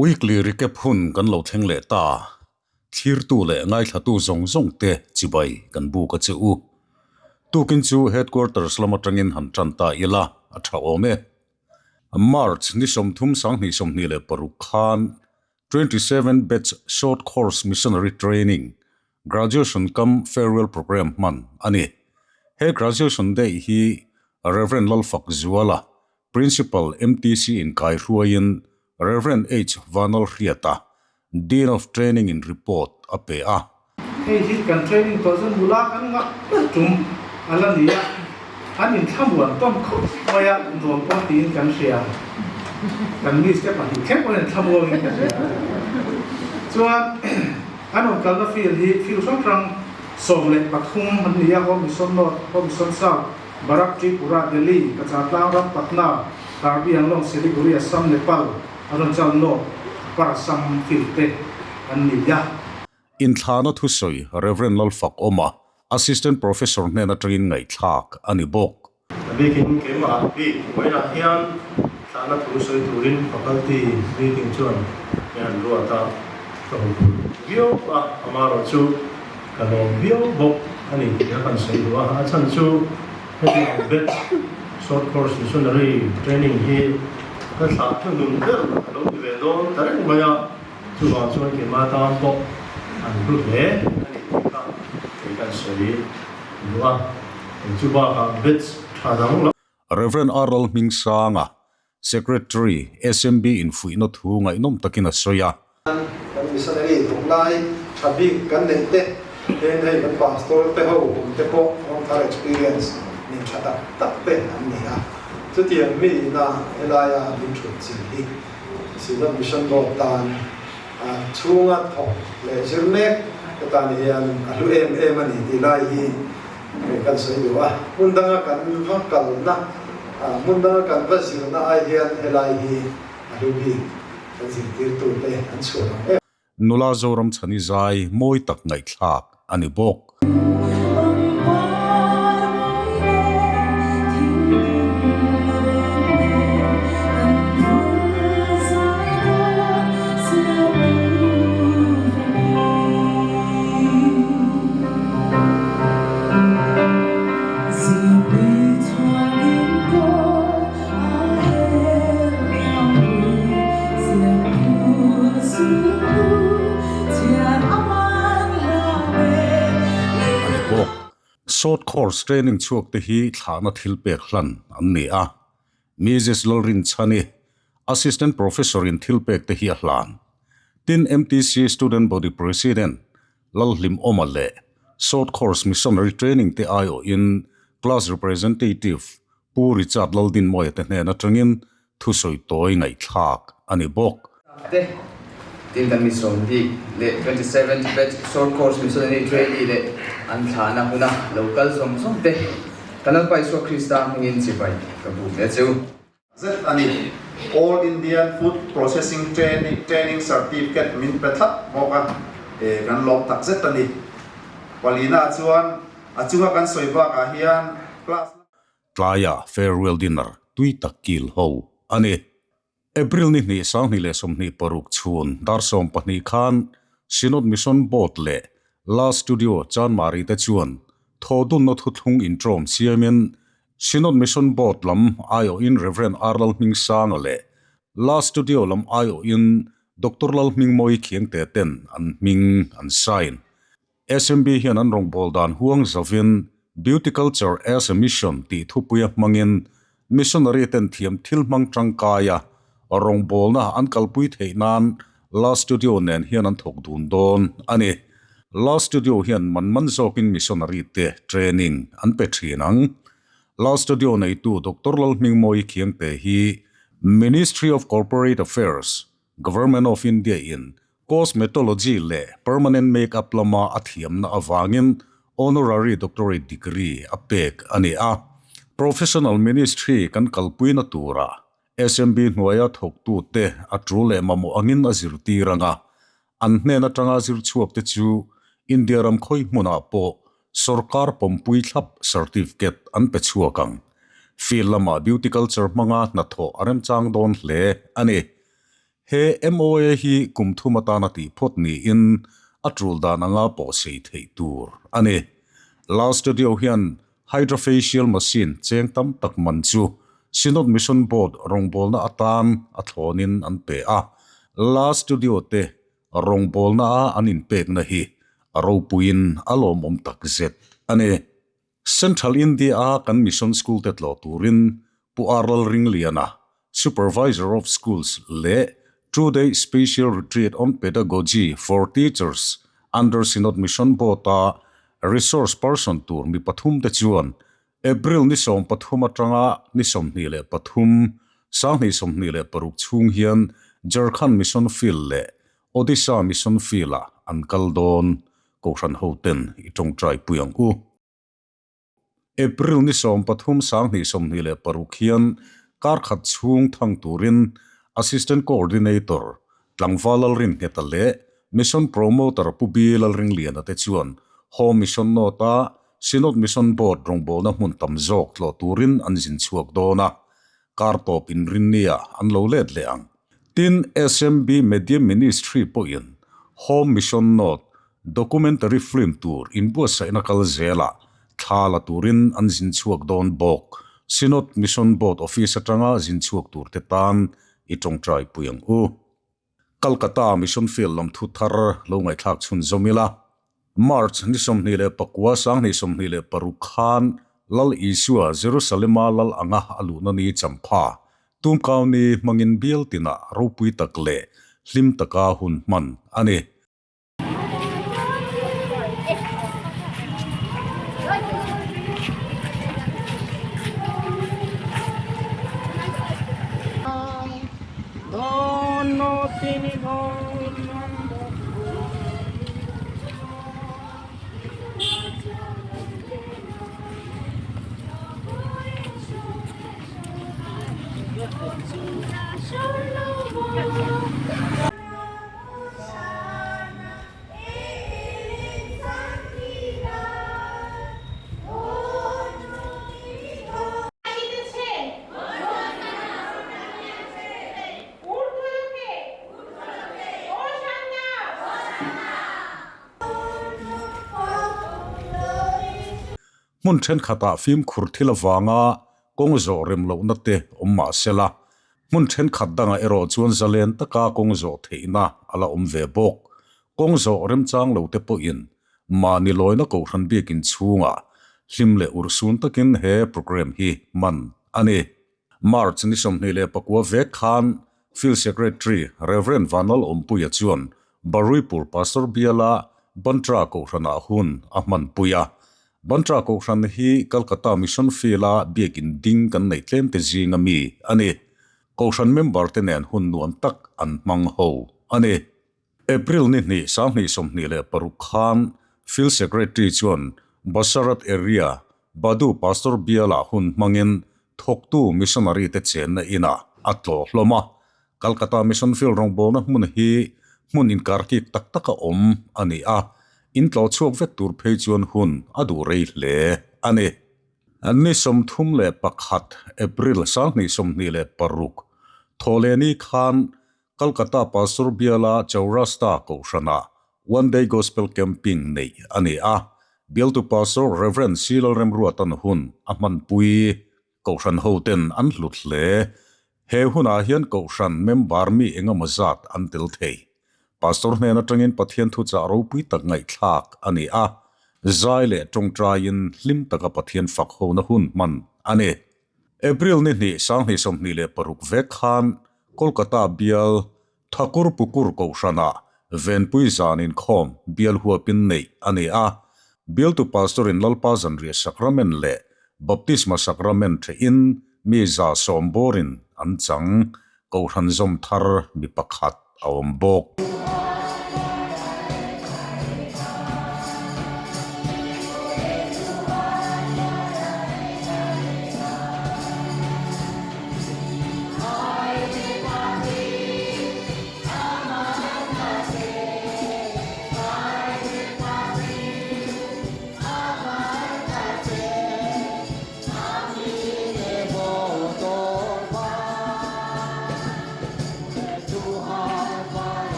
Weekly recap hun kan lo thleng leh ta. Thlirtu leh ngaithlatu zawng zawng te chibai kan buk a che u. Tukin chu Headquarters lam atangin han tan ta ila a tha awm e. March ni 30 2026 khan 27 Batch Short Course Missionary Training Graduation cum Farewell Programme hman a ni. He Graduation Day hi Rev. Lalfakzuala Principal MTC in kaihruaiin Rev. H. Vanlalhriata, Dean of Training in report a pe a. Hei hi kan training tawh chuan nula kan ngah ber tum a la ni a, an inthlamuan tawn khawp mai a, nuam pawh tiin kan hria. Kan miss te pahnih thleng pawhin an thlamuangin ka hria. Chuan an rawn kalna field hi field hrang hrang 13 an ni a, Home Mission North, Home Mission South, Barak, Tripura, Delhi, Kachar tlang ram, Patna, Karbi Anglong, Siliguri, Assam, Nepal, Arunachal North, Upper Assam field te an ni a. Inthlana thusawi Rev. Lalfakawma, Assistant Professor hnen atangin ngaihthlak a ni bawk. A bikin keimah bik vawiinah hian thlahna thu sawi turin faculty meeting chuan min han ruat a, ka huphurh viau a, amaherawhchu Ka lawm viau bawk a ni tih a kan sawi duh a, a chhan chu heti ang batch short course missionary training hi ka thlah thunun ber a lo ti ve dawn ta reng mai a, chuvang chuan keimah tan pawh an hlu hle a ni tih kha kei kan sawi duh a, chu bakah batch tha dang lo. Rev. Arnold Hmingsanga, Secretary, SMB infuihna thu ngaihnawm takin a sawi a. Kan missionary thawk lai tha bik kan neih te hian hei kan pastor te ho kum te pawh rawngthar experience nei tha tak tak te an ni a. Chutiang mi ina helaia min thut chin hi Synod Mission Board tan chhunga thawk leh zir mek te tan hian a hlu em em a ni tih lai hi Kan sawi duh a, hmun danga kan va kalna, hmun danga kan va zirna ai hian helai hi a hlu bik, kan zirtirtute an chhuah ang em. Nula Zoram Chhani zai mawi tak ngaihthlak a ni bawk. A ni bawk. Short course training chhuak te hi thlahna thil pek hlan an ni a. Mrs Lalrinchhani, Assistant Professor in thil pek te hi a hlan. Tin, MTC Student Body President Lalhlimawma leh Short Course Missionary Training te aiawhin Class Representative Pu Richard Laldinmawia te hnen atangin thusawi tawi ngaihthlak a ni bawk. Te, tin kan misawm bik leh 27th Batch Short Course Missionary Trainee leh an thlahna huna lo kal zawng zawng te kan Lalpa Isua Krista hmingin chibai ka buk leh che u. Zet a ni. All Indian Food Processing Training Certificate min pe thlap bawk a, kan lawm tak zet a ni. Palina chuan a chunga kan sawi bakah hian class. Tlaia farewell dinner tui tak kil ho a ni. April ni hnih 2026 chhun dar 12 khan Synod Mission Board leh La Studio Chanmari te chuan thawhdunna thuthlung intrawm siamin Synod Mission Board lam aiawhin Rev. R. Lalhmingsanga leh La Studio lam aiawhin Doctor Lalhmingmawi Khiangte ten an hming an sign. SMB hian an rawngbâwl dan huang zauvin Beauty Culture as a Mission tih thupuia hmangin missionary ten thiam thil hmang tangkaia rawngbâwlna an kalpui theih nan La Studio nen hian an thawk dun dawn a ni. La Studio hian man man zawkin missionary te training an pe thin ang. La Studio neitu Doctor Lalhmingmawi Khiangte hi Ministry of Corporate Affairs, Government of India in Cosmetology leh Permanent Make-up lama a thiamna avangin Honorary Doctorate degree a pek a ni a. Professional Ministry kan kalpuina turah SMB hnuaia thawktute a tul leh mamawh angin a zirtir ang a, an hnen atanga zir chhuakte chu India ram khawi hmunah pawh sawrkar pawmpui thlap certificate an pe chhuak ang. Field lama beauty culture hmanga hnathawh a remchang dawn hle a ni. He MOA hi kum thum atana tih phawt niin a tul dan anga pawh sei theih tur a ni. La Studio hian Hydrafacial machine cheng tam tak man chu Synod Mission Board rawngbawlna atan a thlawnin an pe a. La Studio te rawngbawlna a an inpekna hi a ropuiin a lawmawm takzet a ni. Central India a kan Mission School te tlawh turin Pu Arlal Ringliana, Supervisor of Schools leh Two-Day Special Retreat on Pedagogy for Teachers under Synod Mission Board a Resource Person tur mi pathum te chuan April ni 13 atanga ni 23, 2026 chhung hian Jharkhand Mission Field leh Odisha Mission Field-ah an kal dawn. Kohhran hoten i tawngtai pui ang u. April ni 13 2026 hian kar khat chhung thang turin Assistant Coordinator Tlangval Lalringheta leh Mission Promoter Pu Bi Lalringliana te chuan Home Mission Note-a Synod Mission Board rawngbawlna hmun tam zawk tlawh turin an zin chhuak dawn a, kar tawp inrinnia an lo let leh ang. Tin, SMB Media Ministry pawhin Home Mission Note documentary film tur inbuatsaihna kal zelah thla la turin an zin chhuak dawn bawk. Synod Mission Board Office atanga zin chhuak turte tan i tawngtai pui ang u. Calcutta Mission Field lam thu thar lo ngaihthlak chhunzawm ila. March ni 29 2026 khan Lal Isua Jerusalema Lal anga a luhna ni champha tumkau ni hmangin bial tinah ropui tak leh hlim taka hun hman a ni. Hmun thenkhatah fimkhur thil avanga kawng zawh rem lohna te awm mah sela, hmun thenkhat dangah erawh chuan zalen taka kawng zawh theihna a la awm ve bawk. Kawng zawh remchang lo te pawhin mahni lawina kohhran biakin chhungah hlim leh urhsun takin he programme hi hman a ni. March ni 29 vek khan Field Secretary Rev Vanlal Awmpuia chuan Baruipur Pastor Biala Bantra Kohhranah hun a hmanpui a. Bantra Kohhran hi Calcutta Mission Field-a biakin ding kan neih tlemte zinga mi a ni. Kohhran member te nen hun nuam tak an hmang ho a ni. April ni hnih 2026 khan Field Secretary chuan Basarat Area, Badu Pastor Biala hun hmangin thawktu missionary te chenna inah a tlawh hlawm a. Calcutta Mission Field rawngbawlna hmun hi hmun inkarkik tak taka awm a ni a, in tlawh chhuak vek tur phei chuan hun a duh rei hle a ni. Ni 31 April 2026 Thawhlehni khan Calcutta Pastor Biala Chowrasta Kohhranah One Day Gospel Camping neih a ni a, Bialtu Pastor Rev. C. Lalremruatan hun a hmanpui. Kohhran hoten an hlut hle. He hunah hian Kohhran member mi engemaw zat an tel thei. Pastor hnen atangin Pathian thuchah ropui tak ngaihthlak a ni a, zai leh tawngtaiin hlim taka Pathian fak hona hun hman a ni. April ni hnih 2026 vek khan Kolkata bial Thakur Pukur Kohhranah Venpui zan inkhawm bial huapin neih a ni a. Bialtu Pastor-in Lalpa Zanriah Sakramen leh Baptisma Sakramen thehin mi 100 bawrin an chang. Kohhran zawm thar mi pakhat a awm bawk.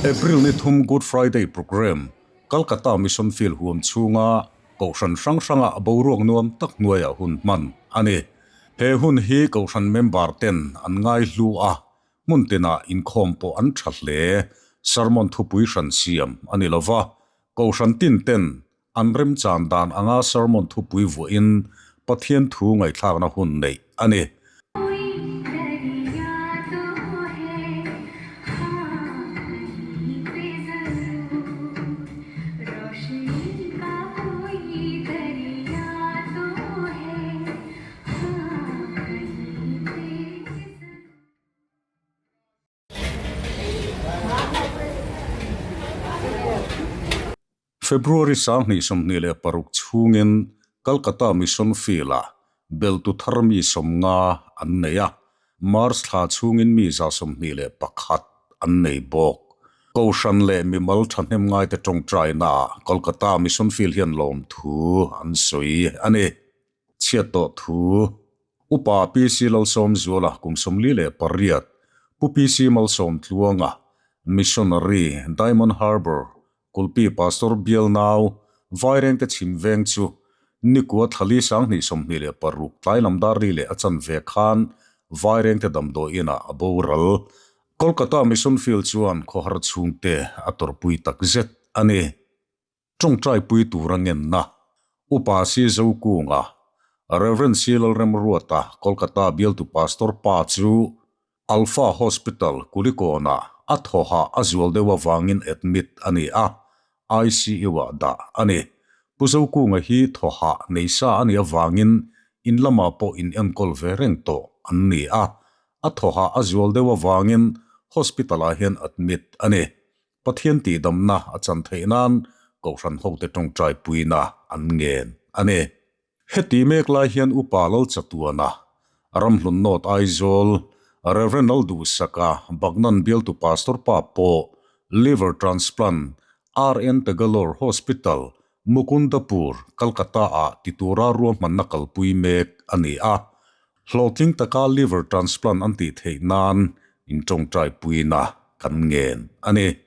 April ni thum Good Friday Programme Calcutta Mission Field huam chhunga Kohhran hrang hranga boruak nuam tak hnuaiah hun hman a ni. He hun hi Kohhran member ten an ngaihlu a, hmun tinah inkhawm pawh an tha hle. Sermon thupui hran siam a ni lova, Kohhran tin ten an remchan dan anga sermon thupui vuahin Pathian thu ngaihthlakna hun neih a ni. February 2026 chhungin Calcutta Mission Field-ah beltu thar mi 50 an nei a, March thla chhungin mi 21 an nei bawk. Kohhran leh mimal thahnem ngaite tawngtainaah Kolkata Mission Field hian lawmthu an sawi a ni. Chhiat tawh thu Upa PC Lalsawmzuala kum 48, Pu PC Malsawmtluanga, Missionary, Diamond Harbour, Kulpi Pastor Bial nau, Vairengte chhim veng chu Nikua Thlali 2026 tlai lam dar ri leh a chan ve khan Vairengte damdawi inah a boral. Kolkata Mission Field chuan khawhar chhungte a tawrhpui takzet a ni. Tawngtaipui tura ngenna, Upa Si Zokunga, Rev. Si Lalremruata, Kolkata bialtu Pastor pa chu Alpha Hospital, Kulikawnah a thawhah a zual deuh avangin admit a ni a, ICU-ah dah a ni. Pu Zokunga hi thawhah nei sa a nih avangin in lamah pawh in enkawl ve reng tawh an ni a, a thawhah a zual deuh avangin hospital-ah hian admit a ni. Pathian tihdamna a chan theih nan Kohhran hote tawngtai puina an ngen a ni. Heti mek lai hian Upa Lalchatuana, Ramhlun North Aizawl, Rev. Lalduhsaka, Bagnan bialtu Pastor pa pawh Liver Transplant, RN Tagalore Hospital, Mukundapur, Calcutta-ah ti tura ruahmanna kalpui mek a ni a. Hlawhtling taka liver transplant an tih theih nan intawngtai puina kan ngen a ni.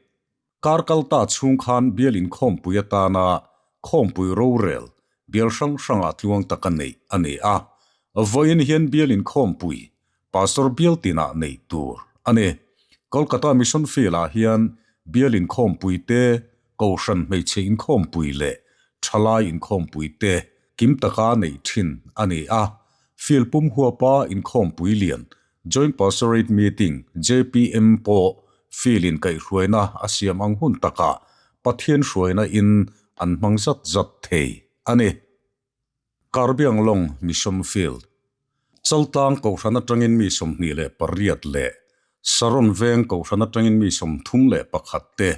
Kar kalta chhung khan bial inkhawmpui atana khawmpui rorel bial hrang hrangah tluang taka neih a ni a. Vawiin hian bial inkhawmpui Pastor bial tinah neih tur a ni. Kolkata Mission Field-ah hian bial inkhawmpui te, Kohhran hmeichhe inkhawmpui leh thalai inkhawmpui te kim taka neih thin a ni a. Field pum huapa inkhawmpui lian Joint Pastorate Meeting, JPM, pawh field in kaihhruaina a siam ang hun takah Pathian hruaina in an hmang zat zat thei a ni. Karbianglong Mission Field, Chaltlang Kohhran atangin mi 28 leh Saron Veng Kohhran atangin mi 31 te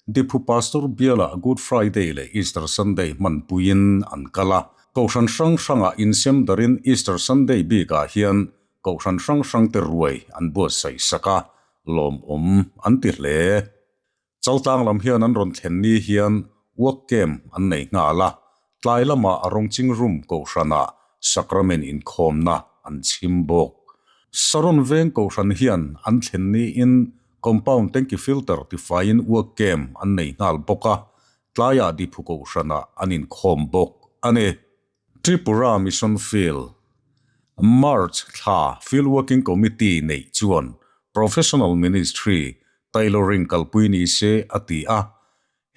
Diphu Pastor bialah Good Friday leh Easter Sunday hmanpuiin an kal a. Kohhran hrang hrangah insem darin Easter Sunday bikah hian Kohhran hrang hrangte ruai an buatsaih sak a, lawmawm an ti hle. Chaltlang lam hian an rawn thlen ni hian work camp an nei nghal a, tlai lamah a rawngching room kohhranah sacrament inkhawmna an chhim bawk. Saron veng kohhran hian an thlen niin compound tanky filter tifaiin work camp an nei nghal bawk a, tlaiah diphu kohhranah an inkhawm bawk a ni. Tripura Mission Field, March thla Field Working Committee neih chuan Professional Ministry Tailoring kalpui ni se a ti a,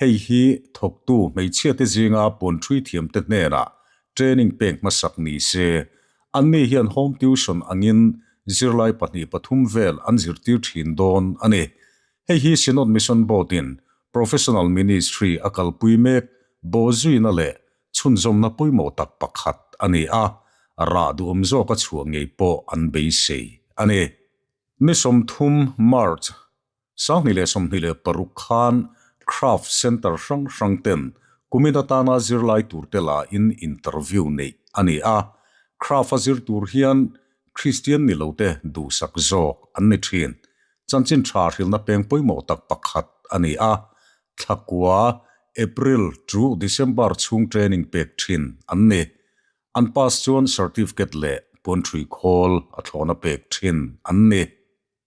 hei hi thawktu hmeichhiate zinga puanṭhui thiamte hnenah training pek hmasak ni se. Anni hian home tuition angin zirlai pahnih pathum vel an zirtir ṭhin dawn a ni. Hei hi Synod Mission Board-in Professional Ministry a kalpui mek bawhzuina leh Chhunzawmna pawimawh tak pakhat a ni a, rah duhawm zawka chhuah ngei pawh an beisei a ni. Ni 30 March, 2026 khan Craft Centre hrang hrang ten kumin atana zirlai turte lain interview neih a ni a, Craft a zir tur hian Kristian ni lote duhsak zawk an ni thin. Chanchin tha hrilhna peng pawimawh tak pakhat a ni a, Thlakua, April to December chhung training pek thin an ni. An pass chuan certificate leh puanṭhui khawl a thlawna pek thin an ni.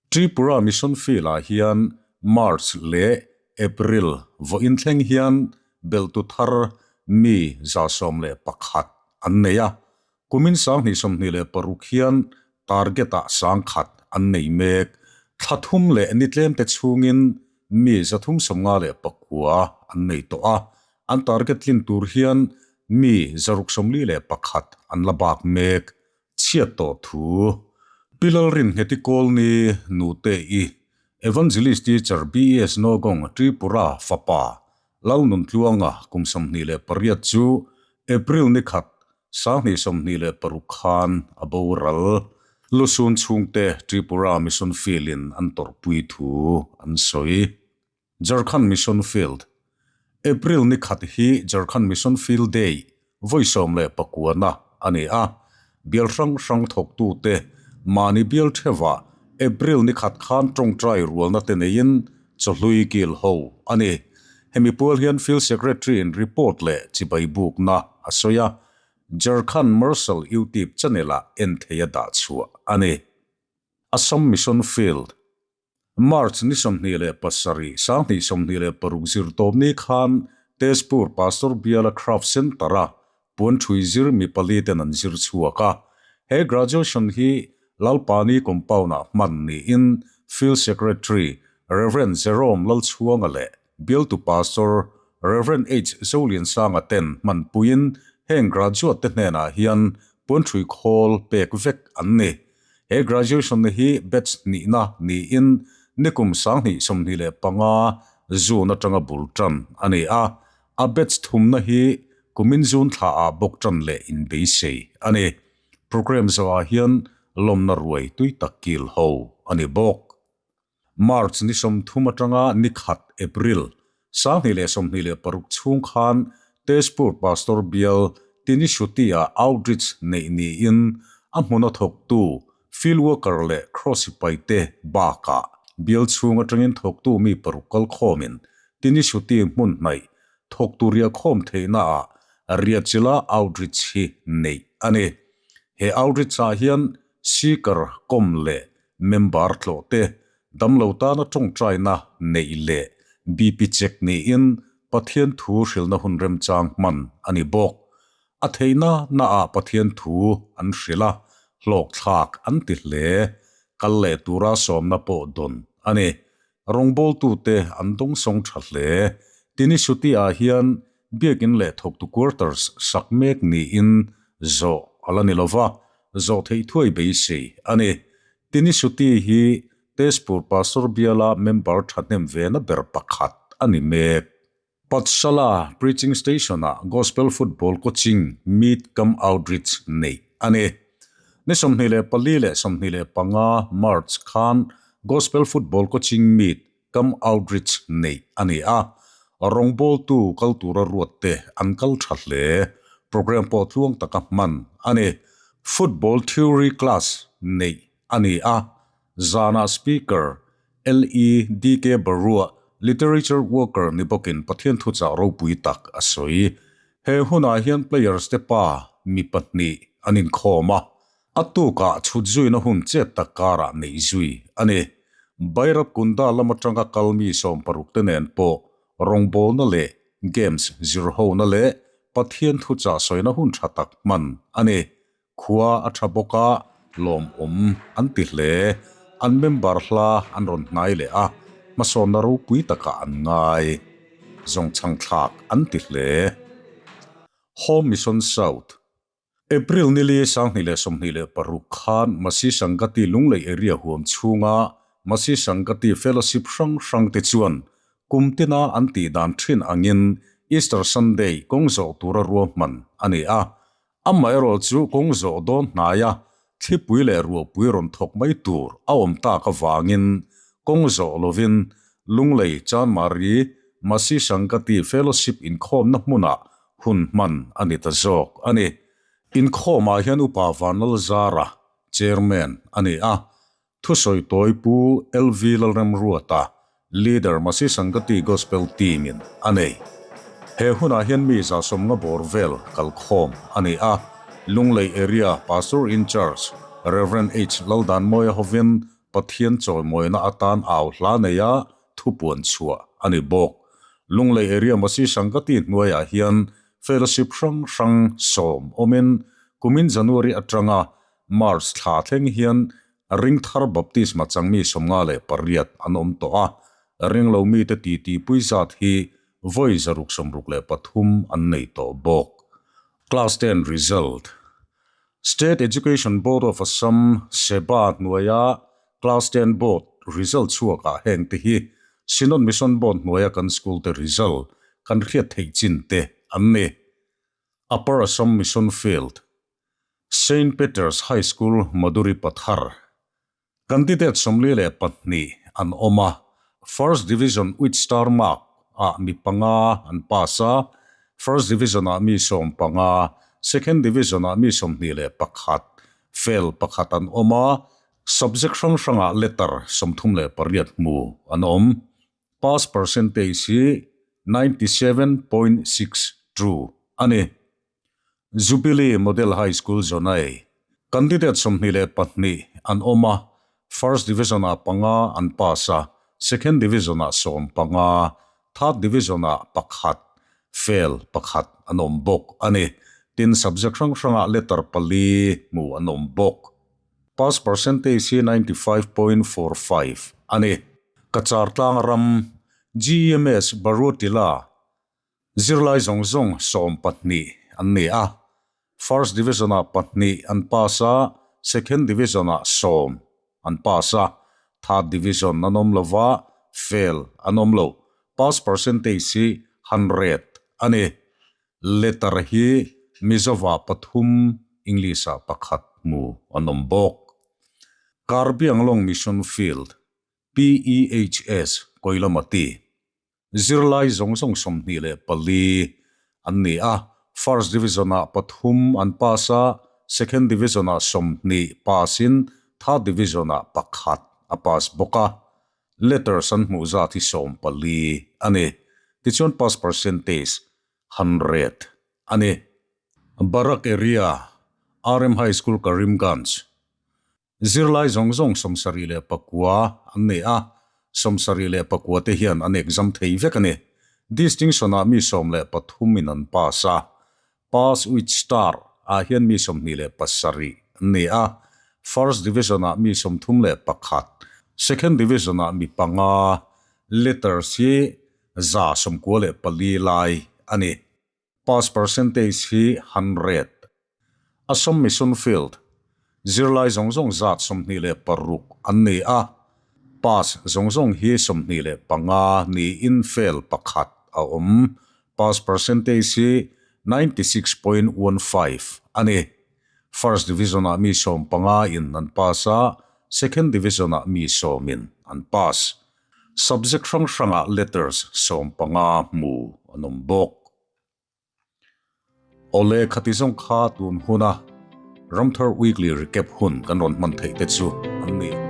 Tripura Mission Field ah hian March leh April vawiin thleng hian belhtu thar mi 111 an nei a, kumin 2026 hian target-ah 1000 an nei mek. Thla thum leh ni tlemte chhungin mi 359 an nei tawh a, an target tlin tur hian mi 641 an la bak mek. Chhiat tawh thu. Pi Lalringheti Kawlni nute i Evangelist Teacher BS Nogong Tripura fapa Lalnuntluanga kum 28 chu April ni khat 2026 khan a boral. Lusun chhungte Tripura Mission Field-in an tawrhpui thu an sawi. Jharkhand Mission Field, April ni khat hi Jharkhand Mission Field Day vawi 19 na a ni a, bial hrang hrang thawktute mahni bial theuhah April ni khat khan tawngtai rualna te neiin chawhlui kil ho a ni. Hemi pual hian Field Secretary in report leh chibai bukna a sawi a, Jharkhand Marshal YouTube channel-ah en theia dah chhuah a ni. Assam Mission Field, March ni 27, 2026 zirtawpni khan Tezpur Pastor Biala Craft Centre-a puan thui zir mi pali ten an zir chhuak a. He graduation hi Lalpani compound-ah hman niin Field Secretary Rev. Jerome Lalchhuanga leh Bialtu Pastor Rev. H. Zoliansanga ten hmanpuiin heng graduate te hnenah hian puan thui khawl pek vek an ni. He graduation hi batch hnihna niin nikum 2025 June atanga bul tan a ni a, a batch thumna hi kumin June thla ah bawk tan leh inbeisei a ni. Programme zawhah hian lawmna ruai tui tak kil ho a ni bawk. March ni 30 atanga ni khat April 2026 chhung khan Tezpur Pastor Bial Tinisuti-ah outreach neih niin a hmuna thawktu field worker leh cross sipaite bakah bial chhung atangin thawktu mi paruk kal khawmin Tinisuti hmun hnaih thawktu riah khawm theihnaah riahchilha outreach hi neih a ni. He outreach-ah hian seeker kawm leh Member tlawh te, damlo tana tawngtaina neih leh BP check niin Pathian thu hrilhna hun remchang hman a ni bawk. A theihna naah Pathian thu an hrilh a, hlawkthlak an ti hle. Kal leh tura sawmna pawh dawn a ni. Rawngbawltute an dawngsawng tha hle. Tinisuti-ah hian Biakin leh thawktu quarters sak mek niin zawh a la ni lova, zawh theih thuai beisei a ni. Tinisuti hi Tezpur Pastor Biala member thahnem vena ber pakhat a ni mek. Pathshala Preaching Station-ah Gospel Football Coaching Meet Cum Outreach neih a ni. Ni 24 leh 25 March khan Gospel Football Coaching Meet Cum Outreach neih a ni a, rawngbawltu kal tura ruatte an kal tha hle. Programme pawh tluang taka hman a ni. Football Theory Class neih a ni a, zanah Speaker LE DK Barua, Literature Worker ni bawkin Pathian thuchah ropui tak a sawi. He hunah hian players te pa mi pahnih an inkhawm a, a tukah chhut zuina hun chet tak karah neih zui a ni. Bairap Kunda lam atanga kal mi 60 te nen pawh rawngbawlna leh games zirhona leh Pathian thuchah sawina hun tha tak hman a ni. Khua a tha bawk a, lawmawm an ti hle. An member hla an rawn hnai leh a, hmasawnna ropui takah an ngai. Zawngchhang thlak an ti hle. Home Mission South, April ni li 2026 khan Masi Sangati Lunglei area huam chhunga Masi Sangati Fellowship hrang hrang te chuan kum tina an tih dan thin angin Easter Sunday kawng zawh tura ruahman a ni a. Amaherawh chu kawng zawh dawn hnaia thlipui leh ruahpui rawn thawk mai tur a awm tak avangin kawng zawh lovin Lunglei Chanmari Masi Sangati Fellowship inkhawmna hmunah hun hman a ni ta zawk a ni. Inkhawmah hian Upa Vanlalzara Chairman a ni a, Thusawi tawi Pu LV Lalremruata, Leader Masi Sangati Gospel Team in a nei. He hunah hian mi 150 bawr vel kalkhawm a ni a, Lunglei Area Pastor in Charge Rev. H Laldanmawia hovin Pathian chawimawina atan au hla neia thupuan chhuah a ni bawk. Lunglei area Masi Sangati hnuaiah hian fellowship hrang hrang sawm awmin kumin January atanga March thla thleng hian Ringthar Baptisma changmi 58 an awm tawh a, ringlo mite titi pui zat hi vawi 663 an nei tawh bawk. Class 10 Result State Education Board of Assam, SEBA, hnuaia Class 10 Board result chhuakah heng te hi Synod Mission Board hnuaia kan school te result kan hriat theih chin te an ni. Upper Assam Mission Field, Saint Peter's High School, Madhuri Pathar. Candidate 42 an awm a, First Division with star mark ah mi panga an pass a, First Division ah mi 15, Second Division ah mi 21, fail pakhat an awm a, Subject hrang hrangah letter 38 hmu an awm. Pass percentage hi 97.62 a ni. Jubilee Model High School Jonai candidate 22 an awm a, First Division ah panga an pass a, Second Division ah 15, Third Division ah pakhat, fail pakhat an awm bawk a ni. Tin, subject hrang hrangah letter pali hmu an awm bawk. Pass percentage hi 95.45 a ni. Cachar tlang ram GEMS Baruatila Zirlai zawng zawng 12 an ni a, First Division ah pahnih an pass a, Second Division ah sawm an pass a, Third Division an awm lova, fail an awm lo. Pass percentage hi 100 a ni. Letter hi Mizova pathum, English ah pakhat hmu an awm bawk. Karbi Anglong Mission Field, PEHS, Koilamati. Zirlai zawng zawng 24 an ni a, First Division ah pathum an pass a, Second Division ah 20 pass in Third Division ah pakhat a pass bawk a. Letters an hmuh zat hi 14 a ni. Tichuan pass percentage 100 a ni. Barak Area, RM High School Karimganj. Zirlai zawng zawng 79 an nei a, 79 te hian an exam thei vek a ni. Distinction ah mi 13 in an pass a, pass with star ah hian mi 27 an ni a, first division ah mi 31, second division ah mi panga, letters hi 94 lai a ni. Pass percentage hi 100. Assam Mission Field, Zirlai zawng zawng zat 26 an ni a, pass zawng zawng hi 25 niin fail pakhat a awm. Pass percentage hi 96.15 a ni. First Division ah mi 15 in an pass a, Second Division ah mi 10 in an pass. Subject hrang hrangah letters 15 hmu an awm bawk. Awle khati zawng kha tun huna Ramthar Weekly Recap hun kan rawn hman theih te chu an ni.